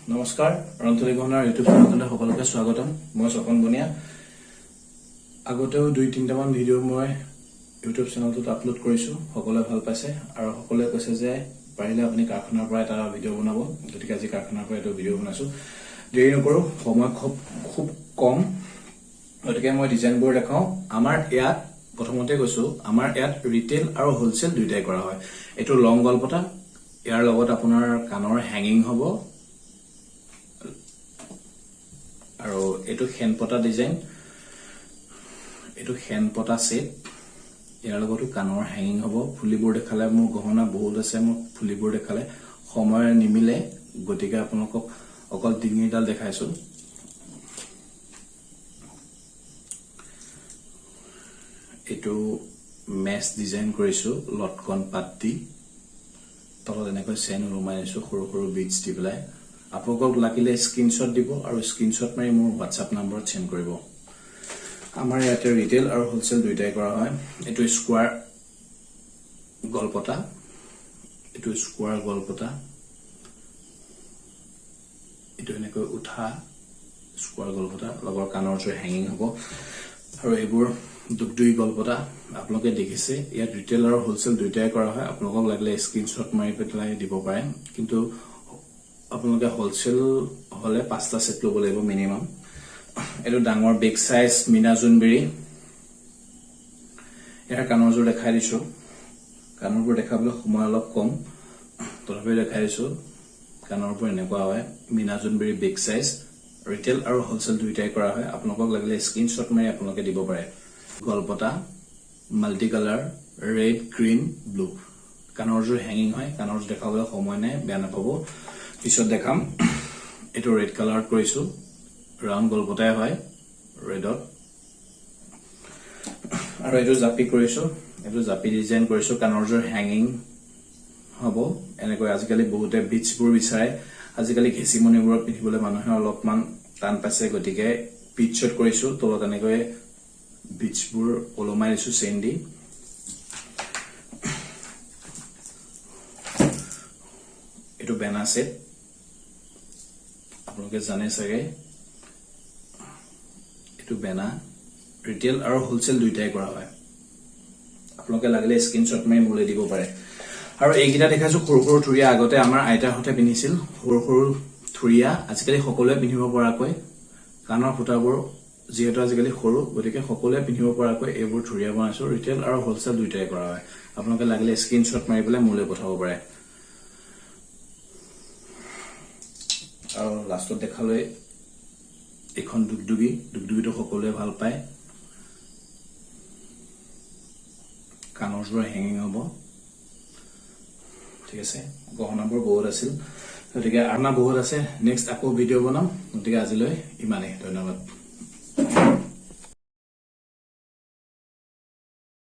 নমস্কাৰ, ৰন্থলী গহনাৰ ইউটিউব চেনেলটোলৈ সকলোকে স্বাগতম। মই স্বপন বনিয়া। আগতেও দুই তিনিটামান ভিডিঅ' মই ইউটিউব চেনেলটোত আপলোড কৰিছোঁ। সকলোৱে ভাল পাইছে আৰু সকলোৱে কৈছে যে পাৰিলে আপুনি কাৰখানাৰ পৰা এটা ভিডিঅ' বনাব। গতিকে আজি কাৰখানাৰ পৰা এইটো ভিডিঅ' বনাইছোঁ। দেৰি নকৰোঁ, সময় খুব খুব কম, গতিকে মই ডিজাইনবোৰ দেখাওঁ। আমাৰ ইয়াত প্ৰথমতে কৈছোঁ, আমাৰ ইয়াত ৰিটেইল আৰু হ'লচেল দুয়োটাই কৰা হয়। এইটো লং গলপতা, ইয়াৰ লগত আপোনাৰ কাণৰ হেঙিং হ'ব আৰু এইটো সেনপতা ডিজাইন, এইটো সেনপতা ছেট, ইয়াৰ লগতো কাণৰ হেঙিং হ'ব। ফুলিবোৰ দেখালে, মোৰ গহনা বহুত আছে, মোৰ ফুলিবোৰ দেখালে সময় নিমিলে, গতিকে আপোনালোকক অকল ডিঙিডাল দেখাইছো। এইটো মেচ ডিজাইন কৰিছো, লটকন পাত দি তলত এনেকৈ চেন ওলোমাই দিছো, সৰু সৰু বিটছ দি পেলাই। আপোনালোকক লাগিলে স্ক্ৰীনশ্বট দিব আৰু স্ক্ৰীনশ্বট মাৰি মোৰ হোৱাটছআপ নম্বৰত চেণ্ড কৰিব। আমাৰ ইয়াতে ৰিটেইল আৰু হ'লচেল দুয়োটাই কৰা হয়। এইটো স্কোৱাৰ গলপতা, এইটো স্কোৱাৰ গলপতা, এইটো এনেকৈ উঠা স্কোৱাৰ গলপতা, লগৰ কাণৰ যোৰ হেঙিং হ'ব। আৰু এইবোৰ দুগদুগী গলপতা আপোনালোকে দেখিছে। ইয়াত ৰিটেইল আৰু হ'লচেল দুয়োটাই কৰা হয়। আপোনালোকক লাগিলে স্ক্ৰীনশ্বট মাৰি পেলাই দিব পাৰে, কিন্তু আপোনালোকে হ'লচেল হ'লে 5টা ছেট ল'ব লাগিব মিনিমাম। এইটো ডাঙৰ বিগ চাইজ মীনা জোনবিৰি, ইয়াৰ কাণৰযোৰ দেখাই দিছো। কাণৰবোৰ দেখাবলৈ সময় অলপ কম, তথাপিও দেখাই দিছো। কাণৰবোৰ এনেকুৱা হয়, মীনা জোনবিৰি বিগ চাইজ, ৰিটেইল আৰু হ'লচেল দুয়োটাই কৰা হয়। আপোনালোকক লাগিলে স্ক্ৰীনশ্বট মাৰি আপোনালোকে দিব পাৰে। গলপতা multi colour, red, green, blue, কাণৰযোৰ হেঙিং হয়। কাণৰযোৰ দেখাবলৈ সময় নাই, বেয়া নাপাব, পিছত দেখাম। এইটো ৰেড কালাৰত কৰিছো, ৰাউণ্ড গলপতাই হয় ৰেডত। আৰু এইটো জাপি কৰিছো, এইটো জাপি ডিজাইন কৰিছো, কাণৰযোৰ হেঙিং হ'ব এনেকৈ। আজিকালি বহুতে বিটছবোৰ বিচাৰে, আজিকালি ঘেঁচিমণিবোৰত পিন্ধিবলৈ মানুহে অলপমান টান পাইছে, গতিকে বিটছত কৰিছো, তলত এনেকৈ বিটছবোৰ ওলমাই দিছো চেইন দি। এইটো বেনা ছেট, আপোনালোকে জানে চাগে। এইটো বেনা, ৰিটেইল আৰু হ'লচেল দুয়োটাই কৰা হয়। আপোনালোকে লাগিলে স্ক্ৰীনশ্বট মাৰি মোলৈ দিব পাৰে। আৰু এইকেইটা দেখাইছো সৰু সৰু থুৰীয়া, আগতে আমাৰ আইতাহঁতে পিন্ধিছিল সৰু সৰু থুৰীয়া, আজিকালি সকলোৱে পিন্ধিব পৰাকৈ। কাণৰ ফুটাবোৰ যিহেতু আজিকালি সৰু, গতিকে সকলোৱে পিন্ধিব পৰাকৈ এইবোৰ থুৰীয়া বনাইছো। ৰিটেইল আৰু হ'লচেল দুয়োটাই কৰা হয়। আপোনালোকে লাগিলে স্ক্ৰীনশ্বট মাৰি পেলাই মোলৈ পঠাব পাৰে। আৰু লাষ্টত দেখালৈ এইখন দুগদুগী, দুগদুগীটো সকলোৱে ভাল পায়। কাণৰ যোৰ হেঙিং হ'ব। ঠিক আছে, গহনাবোৰ বহুত আছিল, গতিকে আনা বহুত আছে। নেক্সট আকৌ ভিডিঅ' বনাম। গতিকে আজিলৈ ইমানেই, ধন্যবাদ।